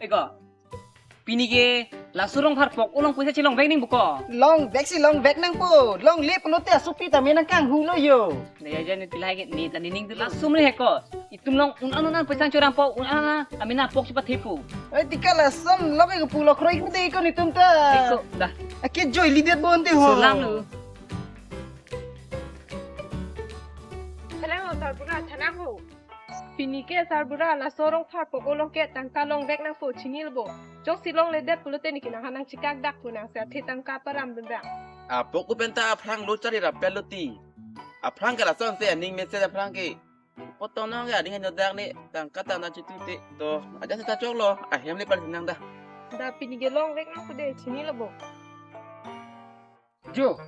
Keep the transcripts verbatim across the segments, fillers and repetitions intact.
Ko. Pini ke laso Rongpharpok along poisa chelongvek nangpo ko. Longvek si longvek nangpo. Longle pulote asopi tame nangkanghu lo yo. Dei aja ne tilai ke ne ta nening tu laso mene he ko. Itum along un-an un-an poisa chorangpo, un-an un-an amena pok chepathepo. Oi, tika lason lo ke pulo kroi ke de ko netum ta. Eko, dah. Ake joy lidet bonte ho. Solang lo. Thanang ho, sarbura, thanang ho. Pini ke sarbura, laso Rongpharpok along ke tangka longvek nangpo, chinilo bo. Jongsi longledet pulote neke nang hanang chikak dak pu nang si athe tangka param dun dak. Apok pen ta aphrang lo chari rapet lo ti. Aphrang ke lasonsi aning mesen aphrang ke. Potong nang ke ading hanya dak ne tangka ta nangchitute. To, aja seta choklo, ahem le pali nang dah. Da pini ke longvek nangpo de, chinilo bo. Jo.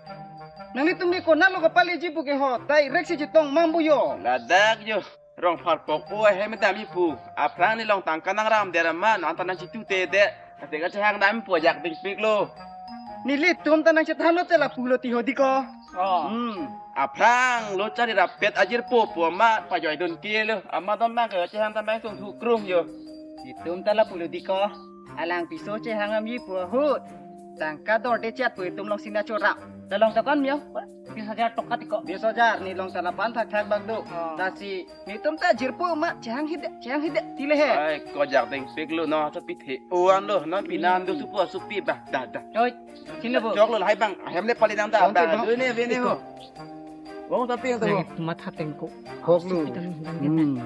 Nanglitum ne konatlo kapaleji pu ke ho, direct si chetong mang pu yo. Ladak jo. Rongpharpok pu ahem damji pu. Aphrang ne along tangka nangram der ma, nang ta nangchitute de. Ate kachehang damji pu ajak dingpik lo. Nelitum ta nangchethan lote lapu lo ti ho dei ko. Oh. Hmm. Aphrang lo chari rapet ajirpo pu amat pajoidun ke lo. Amat dom bang kachehang ta bang sung thukrung jo. Itum ta lapu lo dei ko. Alang piso chehang damji pu ahut. Tangka dorde chat pu itum alongsi nangchorap. Da long ta kon myo. Bis hajar toka ti ko. Bis hajar ne along ta lapu-an thakthak bak do. Oh. Lasi netum ta jirpo ma chehang hide, chehang hide ti le he. Ai, ko ajak dingpik lo no, to pithe oan lo, non pinan do supo supi bah, dah, dah. Oi, chinilo bo. Choklo lahai bang, ahem le pali nang dah, dah. Ave ne, ave ne ho. Wong ta ping to ho. Matha tengko. Hok lo. Hmm.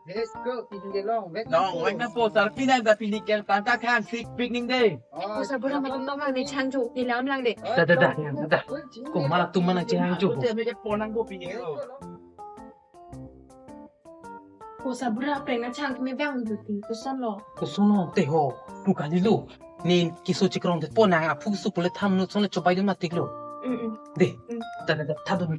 Let's go, pini ke longvek. Longvek nangpo, sarpi nang da pini ke tangka khang sik pik ning de. Oh, ko sarbura malom nang ne chang jo, ne lam lang de. Da, da, da, da. Ko ma latum ma nangchang jo. Ko te me ke ponang ko pini ke lo. Ko sarbura apreng nangchang me bang jo ti, koson lo. Koson lo te ho, pu kalilo. Ne keso chikrong te ponang aphu keso pule tham no son chobai dun matik lo. Mm, mm. De, mm. Da, da, da, tha dun.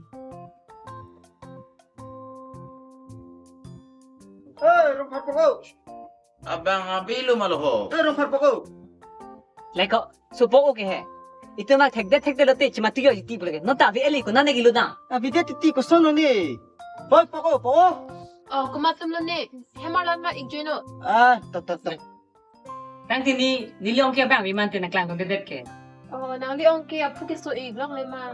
Eh, Rongpharpok o. Abang abi lo ma lo ho. Eh, Rongpharpok o. Leko, sopo o ke he. Itum ma thekdet thekdet lote chimati yo iti pule ke. Non ta abi eli ko nane gilo na. Abi det iti koson lo ne. Boy pok o, pok o. Oh, komat atum lo ne. Hemar lan ma ik join o. Ah, to, to, to. Tangte ne, neli ong ke abang avi mante nangklang tong det ke. Oh, nangli ong ke aphu keso ik longle ma.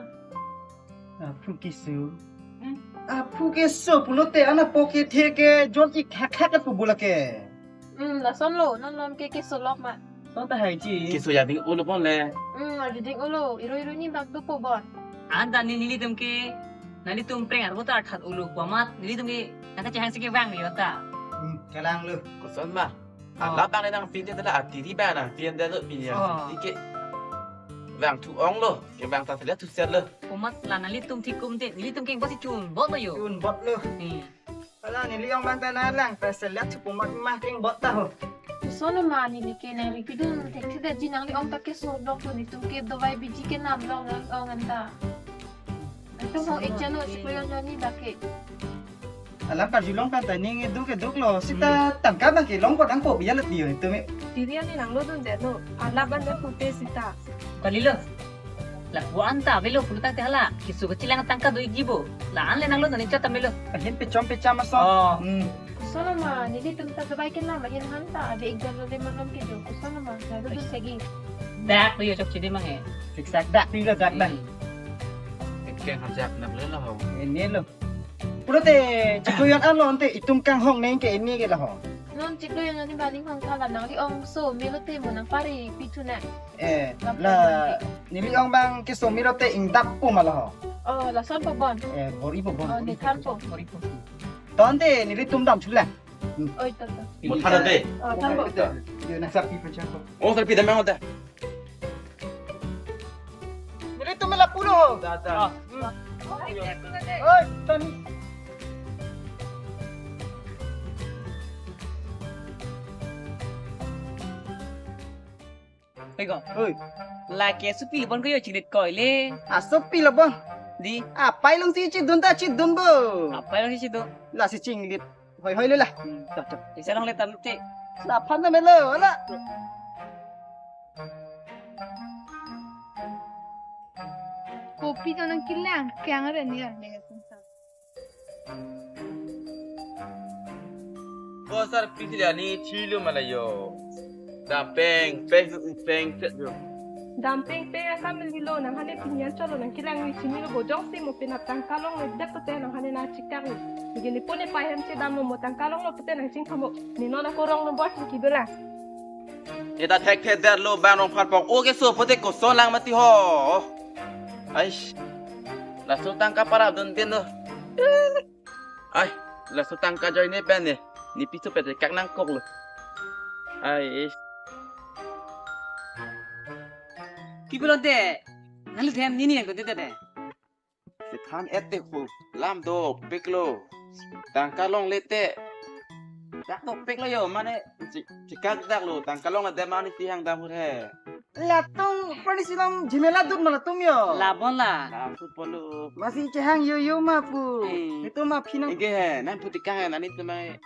Aphu keso. Hmm. Aphu keso pulote ana pocket he ke jon ik khak khak pu bula ke. Hmm, lason lo, non non ke keso lok ma. Son ta hai ji. Keso ya ding ulo pon le. Hmm, aji ding ulo, iru iru ni bak dopo bon. Anta ne nelitum ke, nanglitum preng arvo ta arthat ulo komat, nelitum ke, nangkachehang si kevang ni ta. Hmm, kalang lo. Koson ma. Oh. Alap bang nangpin te la atiri bang nangpin te lo pini. Oh. Ike. Vang thu ong lo, kevang ta selet thu set lo. Komat la nanglitum thik kum te, nelitum keng bosi chun bot lo yo. Chun bot lo. Hmm. Hala neli ong bang ta nanglang ta selet thu komat mah keng bot ta ho. Koson ma neli ke nang ripidun thekthedet ji nangli ong ta keso lok lo netum ke dovai biji kenam lok lo ong anta. Atum ho ek jano chiklo jon jon ni dak ke. Alam karjulong kan ta ning duk ke duk lo. Sita hmm. Tangka bang ke long ko dang ko biya let dio itu me. Diri ani nang lo dun jano. Alap ban da pute sita. Kalilo. Lapu-an ta avelo pulo tangte hala. Keso kachilang tangka do ikji bo. La-an le nang lo nani chat amelo. Ahin pechom pecham aso. Oh. Hmm. Koson ma, nelitum ta dovai kenam ahin han ta ave ik jano le malom ke jo. Koson ma, nang lo dun segi. Dak lo yo chokche de mang he. Siksak dak, tinggal dak dak. Hmm. Ek ke hajak nak lo ho. Ini lo. Pulote, chiklo jon an lo ante itum kanghong neng ke ini ke la ho. Non chiklo jon ani baling hong ta la nangli ong so, me lote mo nang pari pithu na. Eh, la, neli ong bang keso me lote ingdap po ma la ho. Oh, lason po bon. Eh, bor-i po bon. Oh, ne than po. Tonte, nelitum dam chula. Hmm. Oi, to, to. Mo than ante. Oh, than po. Yo, na sarpi pacham po. Oh, sarpi dam ang ante. Nelitum lapu lo. Da, da. Ah. Hmm. Oi, tani. Oi ko. Oi. Lake sopi lo bon ko yo chinglit ko le. Ah, sopi lo bon. Dei. Apai along si chidun ta chidun bo. Apai along si chidun. Lasi chinglit. Hoi, hoi, le la. Hmm. Chok, chok. Isa along le tangte. Laphan na melo, ala. Kopi to nangkelang, kang are ni ar ne. Bosar pisi ani chilo malayo. Dam peng peng peng peng. Dam peng peng akam lilo, nang hane pini an cholo, nang kelang ni chinilo bo, jongsi mo penap tangka longledet pute nang hane nangchikak ni. Neli pone pai hem chedamlo, mo tangka longlo pute nangchingthom mo. Neli non ako rong nombor chingki dolang. Ita thekthedetlo, bang rong phan pong. O keso pute koson lang mati ho. Aish. Laso tangka parap dun din lo. Ai, laso tangka ajoine pen ne. Neli piso pete kak nangkoklo. Ai, ish. Kipi lote? Nangli them nini nangkok tete. Sethan et te hu, lam dopiklo. Tangka longle te. Dak dopiklo yo, mane, chi-, chikakdaklo, tangka longledet mane isi hang dam hut he. Latum, pani silam jimela dut ma latum yo. Labon la. Lam tu polo. Masi chehang yo yo ma pu. Hmm. Itu ma phinang. Ege he, nang putikang he, nani tumai.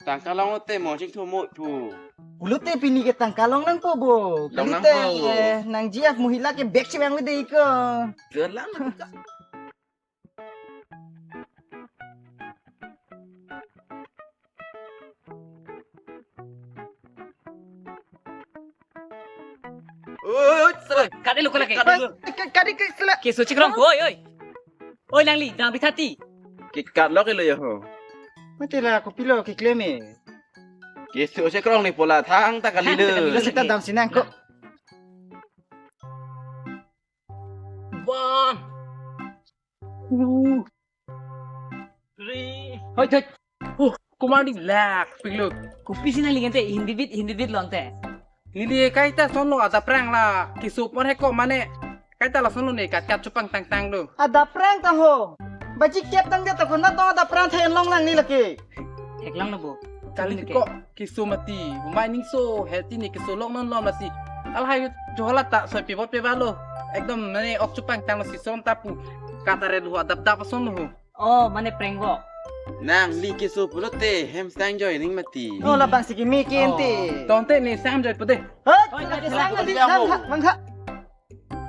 Tangka longlo te mo chingthum mo pu. Pulote pini ke tangka long nangpo bo. Long kalite nangpo. Eh, nang G F mohila ke bag chevang le dei ko. Kelang nangka. Oi, oi, sala. Kade lo kala ke. Kade lo. Ka-, kade ke sala. Keso chikrong. Oi, oi. Oi, nangli, dam bithati. Kekat lo ke lo ya ho. Mati la, kopilo keklem e. Keso chikrong ni pola thangta kali le. Lo sita dam sinang ko. One. Two. Three. Hoi, hoi. Uh, kumar di lak, piklo. Kopisi nangli ante, Hindi bit, Hindi bit lo ante. Hindi kaita sonlo adapprang la, keso pon he ko mane. Kaita la sonlo ne, kat kat chupang tang tang do. Adapprang ta ho. Baji kep tang jata ko na tong adapprang thain long lang ni lake. Theklonglo bo. Kali ko keso mati. Humai ningso healthy ne keso long non long masi. Alhai johala ta soi pivot pivalo. Ekdom mane ok chupang tang masi son tapu. Kata red ho adap dap sonlo ho. Oh, mane prank bo. Nangli keso pulote hem sang joi ning mati. Oh, labang si kimi kinti. Oh. Tongte ne sang joi pute. Hei, oi, lagi sang lagi sang ha, bang ha.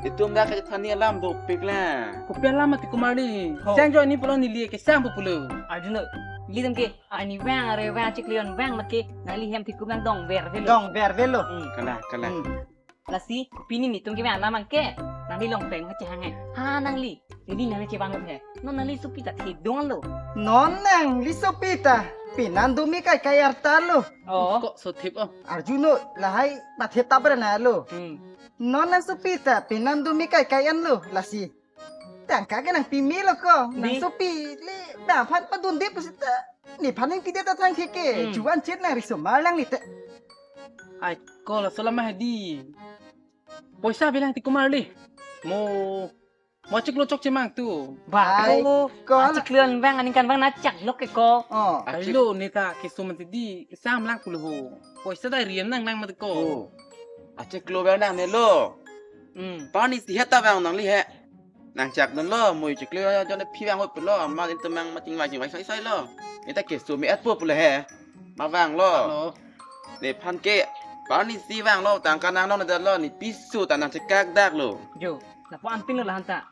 Itum dak kachethan ni alam dopik la. Kopi alam mati kumar di. Ho. Sang joi ni pulo neli ke sang pu pulo. Arjun, neli dam ke ani vang are vang chiklion vang mati nangli hem thikum nang dong ver velo. Dong ver velo. Hmm. Kalang, kalang. Hmm. Lasi, pini netum ke alam angke, nangli long peng kachehang he. Ha nangli, neli nangli chevang he. Non nangli sopi ta thedong lo. Non nangli sopi ta, penan dumi kai kai arta lo. Oh. Ko so thip oh. Arjun o, lahai ta thip ta bre na lo. Hmm. Non nang sopi ta, penan dumi kai kai an lo, lasi. Tangka ke nangpi melo ko, nang di. Sopi le, dam phan padun de pusita. Nephan nangpi de ta thang theke, hmm. Juan chet nang riso mar lang ni te. Ai, ko laso lama hedi. Poisa bilang ti kumar li. Mo, mo chiklo chok chemang tu. Ba, ai, ko, ko la- achiklo an bang aningkan bang nachak lok ke ko. Oh. Ai lo neta keso mati di, sam lang pulo ho. Poisa dai riam nang nang mati ko. Oh. Achiklo bang nang ne lo. Hmm. Pani si heta bang nangli he. Nangchak dunlo, mo chiklo ajoine phi vang hoi pulo, ma din tumang ma chingvai chingvai sai sai lo. Neta keso me-et po pulo he. Ma vanglo. Alo. Nephan ke, pani si vanglo, tangka nang nong na lo, ne piso ta nangchekak dak lo. Jo, lapu-an pin lo lahan ta.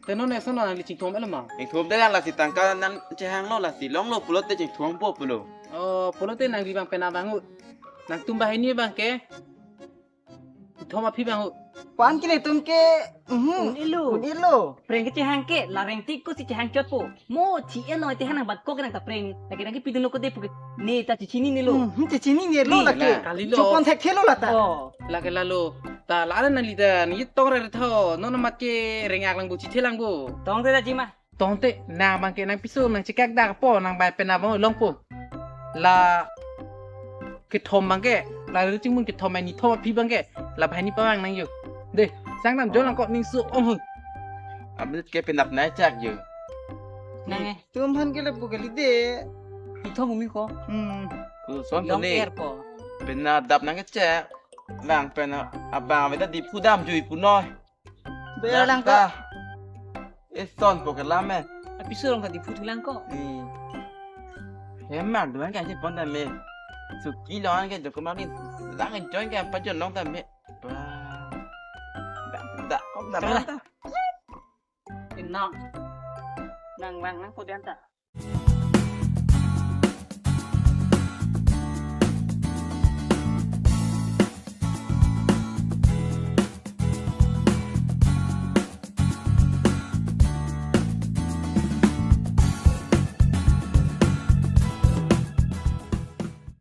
Te non ne sono nangli chingthom et lo ma. Chingthom de lang lasi tangka nangchehang lo lasi longlo pulote chingthom po pulo. Oh, pulote nangli bang penap vang ut. Nangtum banghini bang ke. Thom aphi bang ho. Pan ke netum ke, mhm. Un-elo. Un-elo. Prank kechehang ke, la rengtik ko si chehang chot po. Mo chi-en noi te hanang bat ko ke nang ta prank. Lake nang ke pidun lo ko de puke. Ne ta chichini ne lo. Hmm, chichini ne lo. Ni, lake. Kali lo. Chopon thekthelo la ta. Oh. Lake lalo. Ta la nangli ta, ni tong re tho. Non mat ke rengak lang bo, chithe lang bo. Tong te ta chi ma. Tongte nang bang ke nang piso nangchekak dak po nang bai penap vang longpo. La kethom bang ke, la ru chingmun kethom ai ni thom aphi bang ke, la bai ni pavang nang yo. De, sang nam jo lang ko ningso ong hu. Abit ke penap nangchak yo. Nang eh. Tum han ke lapu kali de. Ithom umi ko. Hmm. Ku son to long ni. Air po. Penap dap nangchak. Lang penap abang veda di pudam jui punoi. Be lang ka. Eson po ke lam eh. Apiso long ka di phu thu lang ko. Hmm. Hem mar duan ka si pon ta me. Suki long ke joko mar ni lang join ka pa jon long ta me. Ba. Da, da, kok da. Salah. Ba ta. Inang. Nang lang nang ko dian ta.